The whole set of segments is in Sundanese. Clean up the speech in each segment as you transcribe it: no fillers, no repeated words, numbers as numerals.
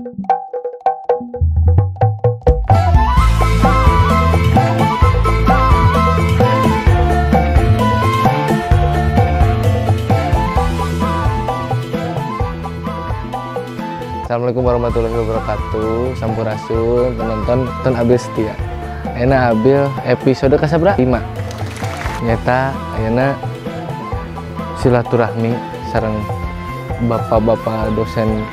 Assalamualaikum warahmatullahi wabarakatuh. Sampurasun penonton ton Abil setia. Enak Abil episode kasabra 5. Nyata ayeuna silaturahmi sareng bapak-bapak dosen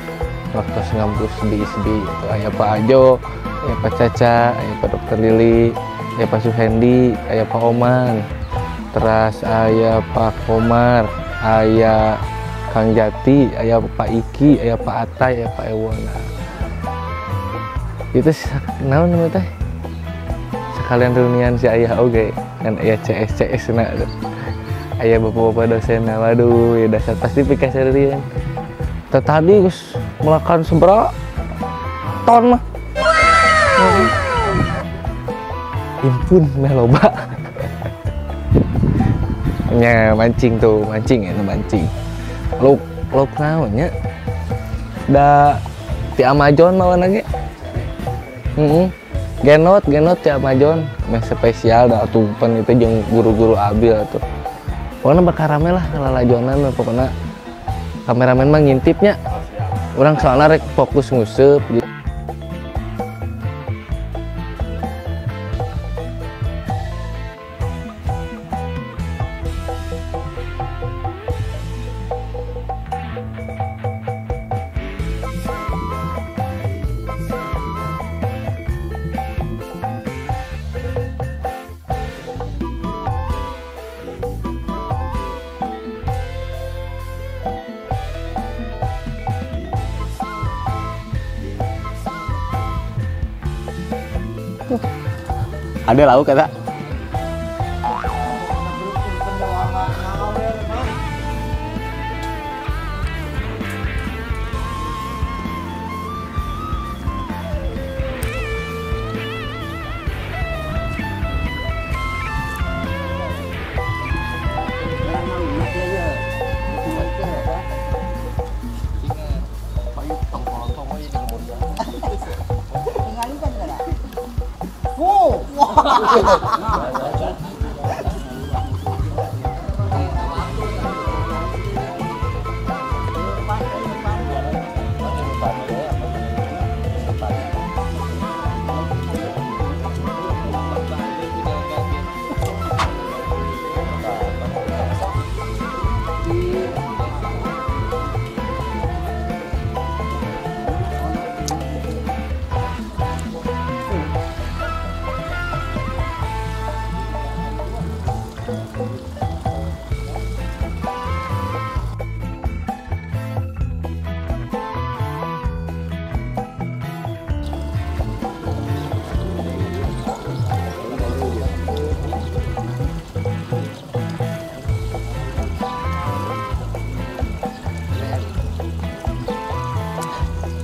waktu ngampus di ISBI itu aya Pak Ajo, aya Pak Caca, aya Pak Dr. Lili, aya Pak Suhendi, aya Pak Oman, terus aya Pak Komar, aya Kang Jati, aya Pak Iki, aya Pak Atai, aya Pak Ewona. Itu naon namanya teh? Sekalian reunian si ayah oge, kan aya CS CS na. Aya bapak-bapak dosen, waduh, ya dasar pasti pikaseurian. Tadi geus melakukan seberapa ton mah. Impun meh loba. Nya mancing tuh, mancing ya, mancing. Lauk lauk naon nya? Da ti Amazon mawana ge. Heeh. Genot genot ti Amazon, meh spesial da tumpen itu jeung guru-guru Abil tuh. Pokoknya bakal rame lah lalajonan pokoknya kameramen mah ngintipnya. Urang soalnya rek fokus nguseup. Ada lauk kata.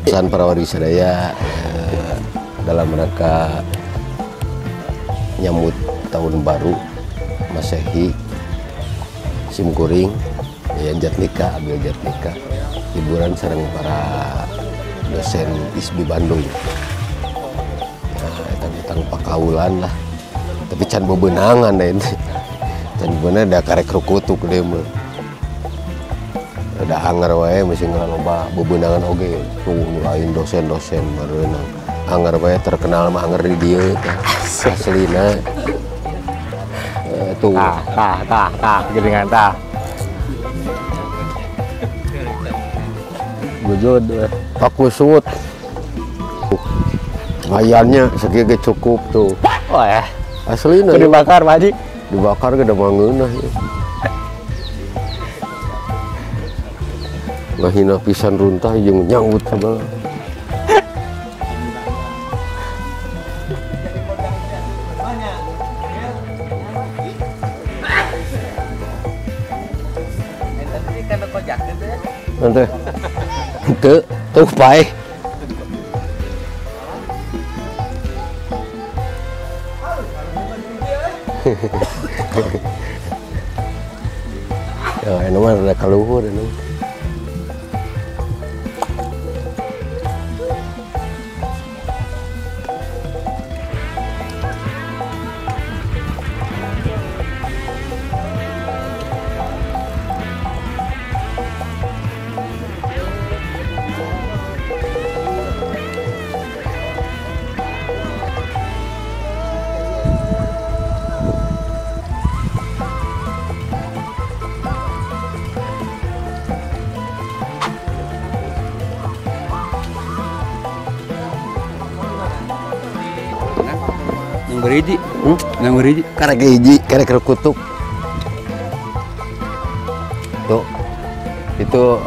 Pesan para wargi sadaya dalam rangka nyambut tahun baru Masehi simkuring Yayan Jatnika, Abil Jatnika, hiburan sareng para dosen ISBI Bandung. Nah, etang-etang pakaulan lah, tapi can bebenangan deh ini. Can bebenangan da karek rukutuk deh mah. Ada anggar wae mesti ngaloba bebenangan oge tuh lain dosen-dosen bareunang. Anggar wae terkenal mah anggar di dieu teh. Aslina. Tuh. Tah tah tah geuningan tah. Bujud Pak kusut. Lumayannya sakieu ge cukup tuh. Oh ya. Aslina. Dibakar Pak Haji. Dibakar ge da mangeunah. Ngahina pisan runtah jeung nyanggut segala. Nanti ke tuh pae. Ya, anu mah rada kaluhur anu. Yang beriji. Yang beriji. Karek hiji, karek kutuk. Tuh. Itu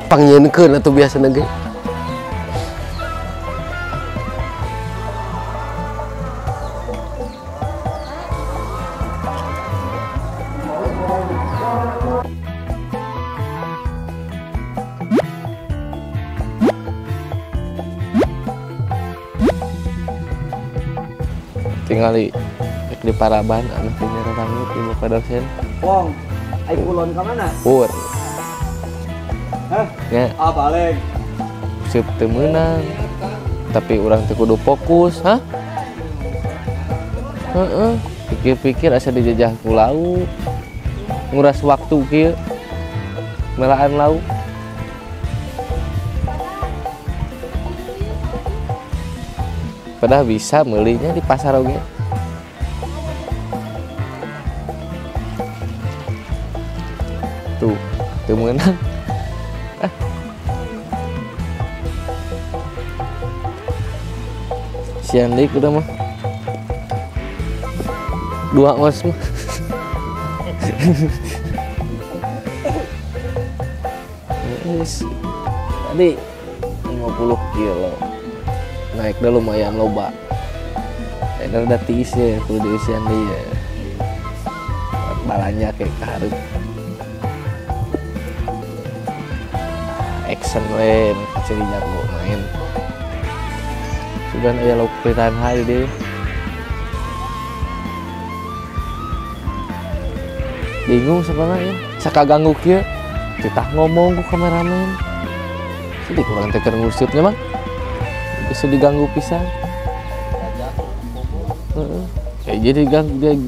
pangnyieunkeun atuh biasana ge. Tingali di Paraban anu punya rangit di bapak dosen. Wong, ai kulon ka mana? Pur. Hah? Ya. Ah, balik. Seup teu meunang. Tapi urang teu kudu fokus, hah? Heeh. Pikir-pikir asa dijajah ku lauk. Nguras waktu kieu. Melaan lauk. Padahal bisa melinya di pasar oge. Tuh, teu meunang. Ah. Sian deui kudu mah. 2 ons mah. Tadi 50 kilo. Naiknya lumayan loba. Ini udah tiis ya, perlu diisian dia. Balanya kayak kaharep. Action we, jadi jago main. Sudah aya lauk piranha di. Bingung sebenarnya ya, sakaganggu kieu. Titah ngomong ku kameramen. Sedih kurang teh keur ngusupnya, Bang. Bisa diganggu pisan. Heeh. Kayak jadi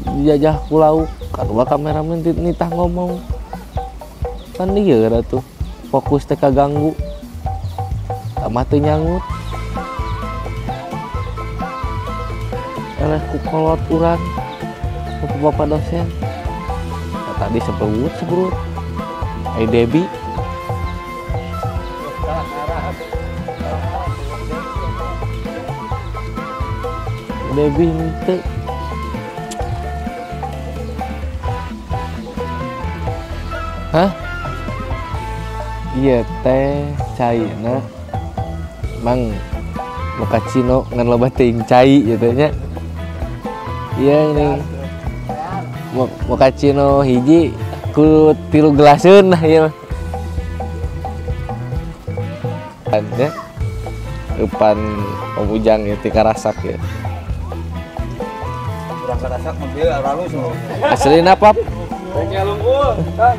dijajah ku lauk, kadua kameramen nitah ngomong. Kan ieu atuh. Fokus teh kaganggu. Tambah teu nyangut. Eleh ku kolot urang. Bapak dosen. Nah, tadi seberut. Ai Debi. Debi henteu. Hah? Iya teh caina. Mang mochaccino ngan loba teuing cai gitu nya. Iya ini. Mochaccino hiji ku 3 gelaseun lah ieu mah. Pan ya. Eupan Om Ujang ya ti karasak ya. Kurang karasak mobil alus. Aslina pap. Bengkel unggul, Kang.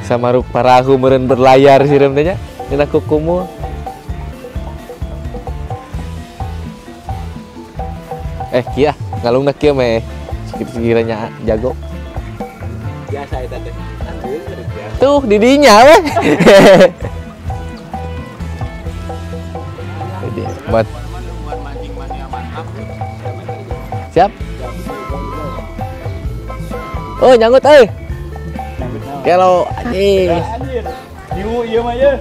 Samaruk parahu meureun berlayar sireum teh nya dina kukumul. Kieu ngalungna kieu meh sekiranya jago. Biasa eta teh. Tuh didinya weh. Buat siap. Oh nyanggut euy. Kalau anjing. Diu ieu mah ye.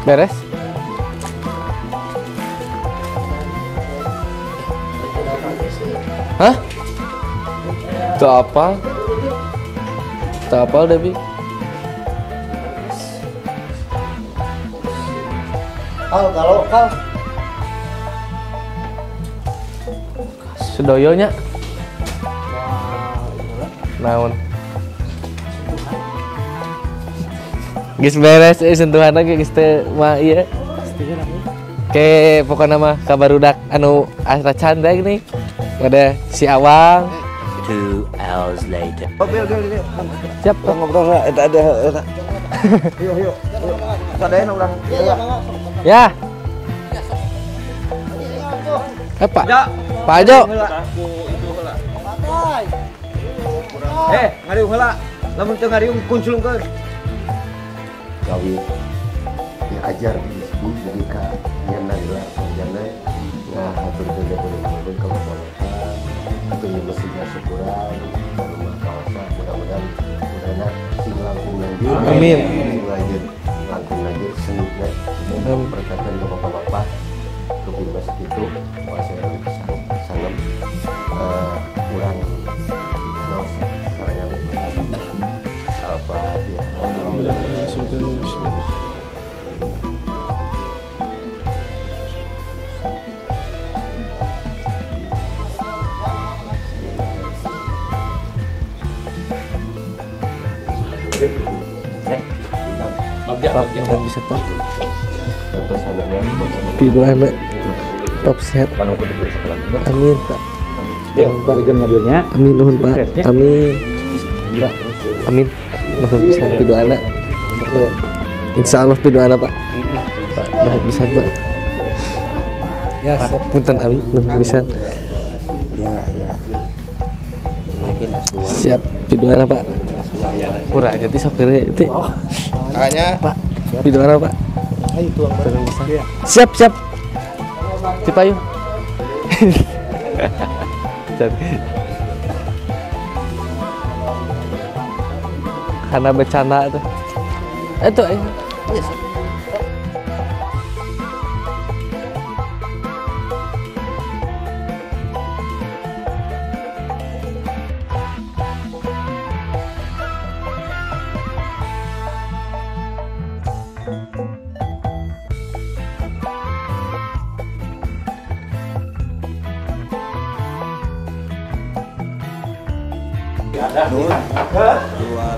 Beres? Hah? Itu apa? Itu apa, Debi? Kal, kalau kal. Sedoyonya. Naon? Geus beres sentuhan lagi geus teu mah ieu. Ke pokona mah kabarudak anu asra canda gini. Ada si Awang. 2 hours later. Siap, ngobrol lah eta ada eta. Yuk, yuk. Sadaeun urang. Ya. Pak. Pak Ajo. Ngariung heula. Lamun teu ngariung kunclungkeun. Gawe diajar di ISBI jadi ka nyana gelar sarjana nah haturkeun nuhun ka bapak atuh ieu mesti syukuran ka rumah kawasa mudah-mudahan mudahna sing langkung lanjut. Amin. Sing lanjut langkung lanjut seni berkatan ke bapak-bapak kuping mas kitu puasa sangem urang naos sareng Al-Fatihah. Pak, bisa Pak. Piduana top sehat. Amin Pak. Amin nuhun Pak. Amin. Amin. Nuhun bisa piduana. Insya Allah piduana Pak. Pak, bisa Pak. Ya, punten abi nuhun bisa. Ya, ya. Siap piduana Pak. Kurang jadi sopirnya itu. Makanya Pak, piduana Pak. Ayo tuang bareng. Siap, siap. Cipayu. Karena bercanda tuh. Itu ayo.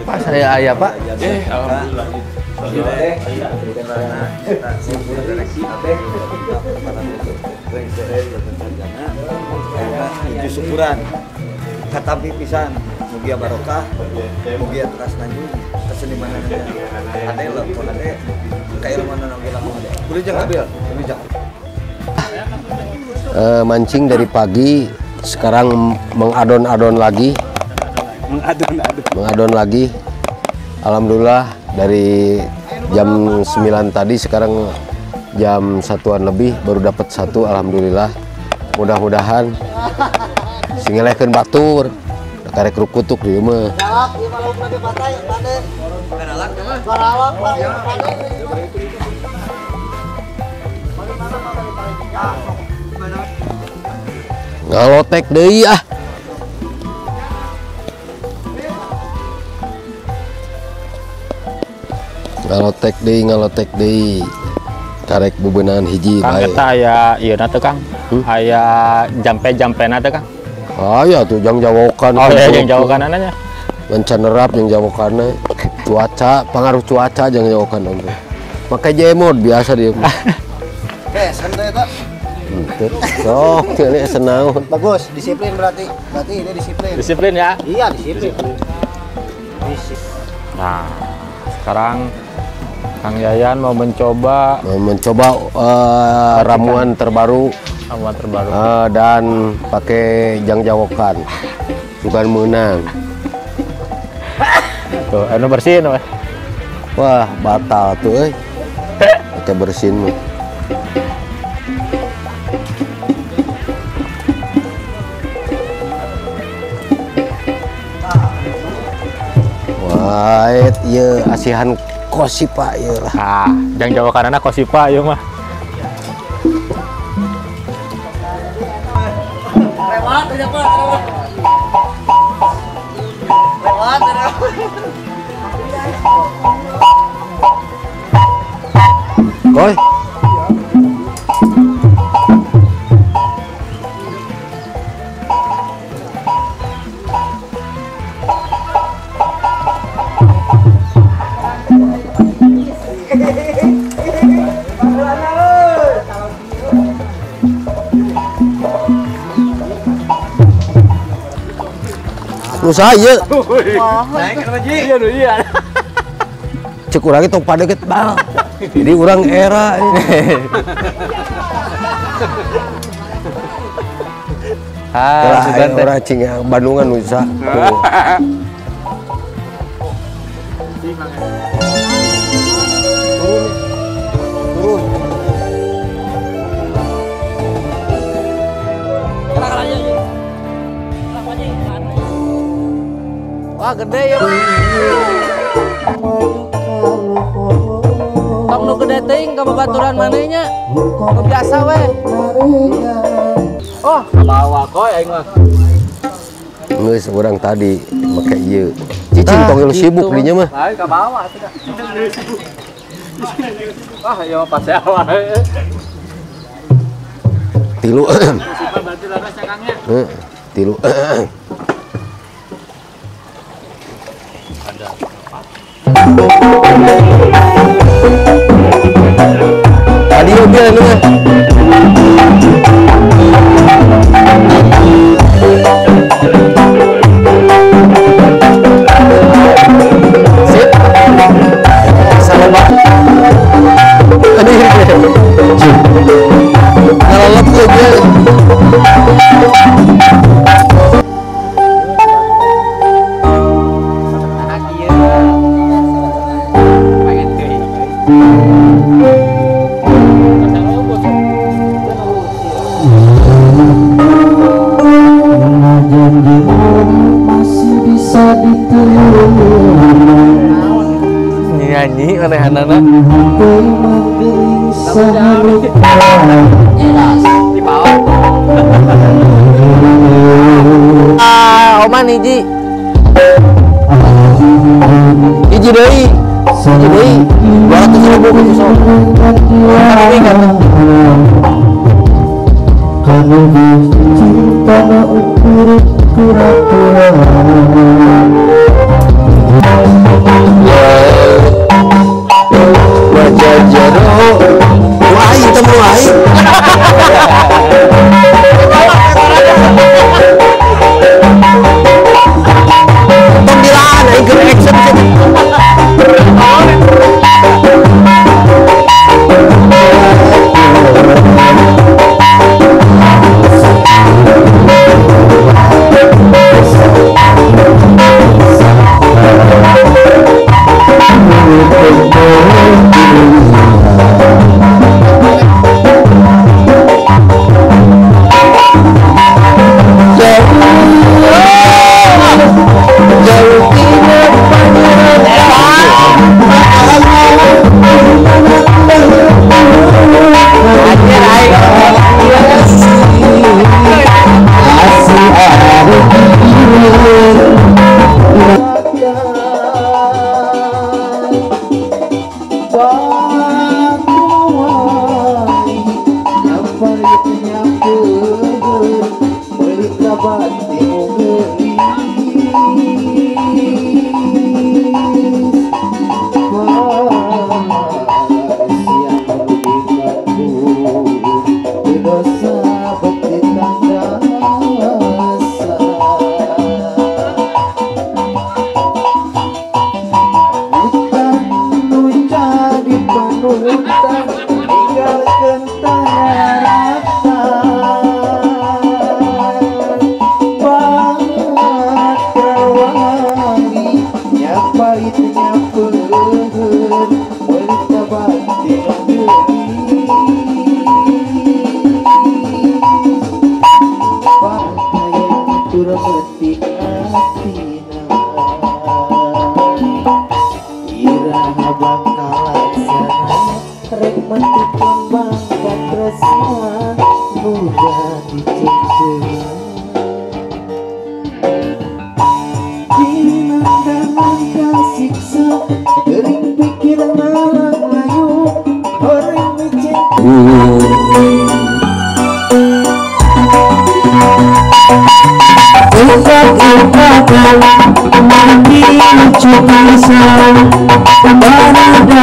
Pak, saya ayah Pak. Alhamdulillah. Itu syukuran katapi pisan mugia barokah mugia teras nanjung kesenimanannya ade lepon ade kailmuan oge lamun ade kulijang abil kulijang. Mancing dari pagi sekarang mengadon-adon lagi. Mengadon lagi. Alhamdulillah dari jam 9 tadi sekarang jam 1-an lebih baru dapat satu, alhamdulillah. Mudah-mudahan sing ngelehkeun batur karek rukutuk di mah. Ngalotek deui ah. Ngalotek deui karek bebenahan hiji Kang bae. Eta aya ieu na teh Kang. Aya jampe-jampena teh Kang. Aya tuh jang jawokan. Oh iya jang jawokanana nya. Manca nerap jang jawokanna. Cuaca, pengaruh cuaca jang jawokan teh. Make jemod biasa dia. Oke, santai eta. Henteu. Sok teu senaun. Bagus, disiplin berarti. Berarti ini disiplin. Disiplin ya? Iya, disiplin. Nah, sekarang Kang Yayan mau mencoba ramuan terbaru, dan pakai jang jawokan, bukan menang. Tuh, anu bersihin, weh. Wah, batal tuh, pakai bersihin mah. Wah, iya asihan Kosipa ieu lah. Ah, jang jawakanana Kosipa ieu mah. Lewat aja Pak. Lewat aja. Koi. Nu saya. Iya. Cek urang tong padeket bal. Jadi urang era. Ah, orang cing Bandungan nu bisa. Turun. Wah, gede ya. Tong nu gede teuing ka babaturan manehnya. Nu biasa we. Oh, bawa koy aing mah. Geus urang tadi make ieu. Cicing tong sibuk dinya mah. Lain ka bawa atuh. Wah, ieu mah pase wae. Tilu. Heeh, tilu. Tadi mobil ini mah. Sip. Salah Pak. Ngelelep tuh dia. Nyanyi anehanana. Ah, oman hiji. Hiji deui. Hiji deui. 200.000 gitu sok. Tapi kan cinta ukur pura-pura. Wajah jero, wah temu aing. Tong dilaan aing keur action. Iraha bakal laksana rek metik kembang katresna mudah dicenceng dinandangan kasiksa gering pikir malam layu orang micin. Utak-utakan mandi lucu pisang barada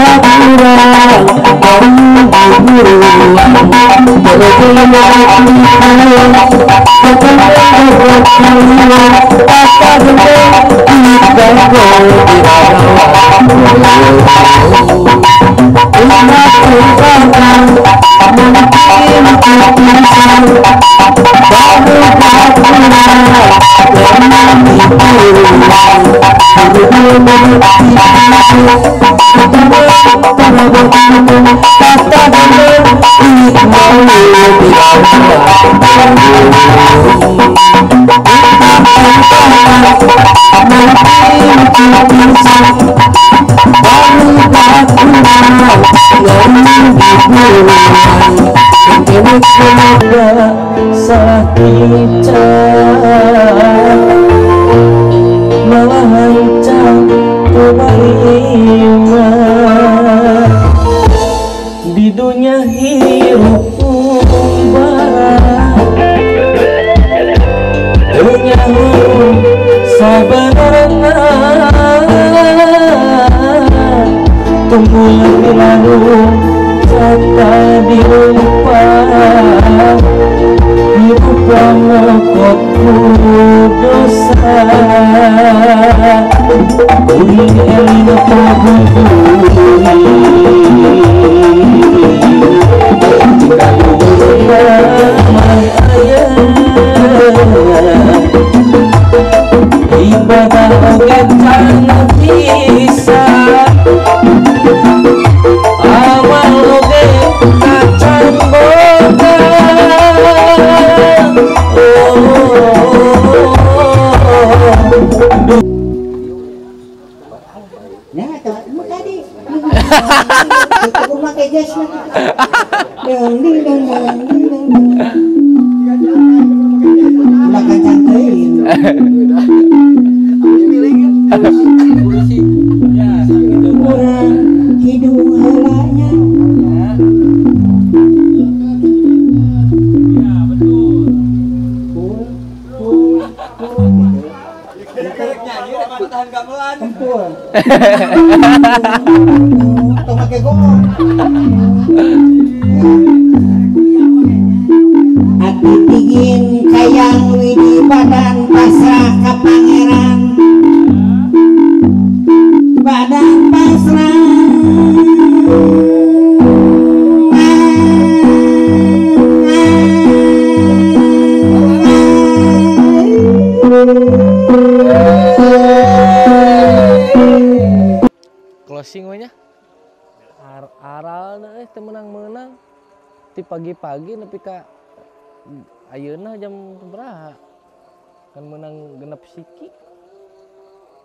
kurang baru salah bicara malah hancur kebaikan di dunia hirup umbara dunia sabarana tumbuh lalu kata dilupa hidup mokokku dosa kuing elina ibadah oge can bisa amal oge kacan boga. Nah, teman tadi. Aku pakai jas mah. Dong ding dong dong ding dong. Ulah kacang teuing. Kurang hidung heulanya. Ya, betul. Kempul. Atau pakai gong. Ati tingin kayang widi badan pasrah ka pangeran. Badan pasrah. Closing we nya. Aralna teu menang-menang. Ti pagi-pagi nepi ka ayeuna jam sabaraha. Kan menang genep siki.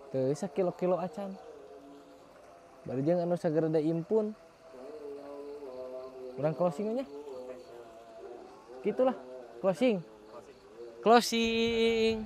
Teu sakilo-kilo acan. Bari jeung anu sagereda impun. Urang closing we nya. Gitulah, closing. Closing.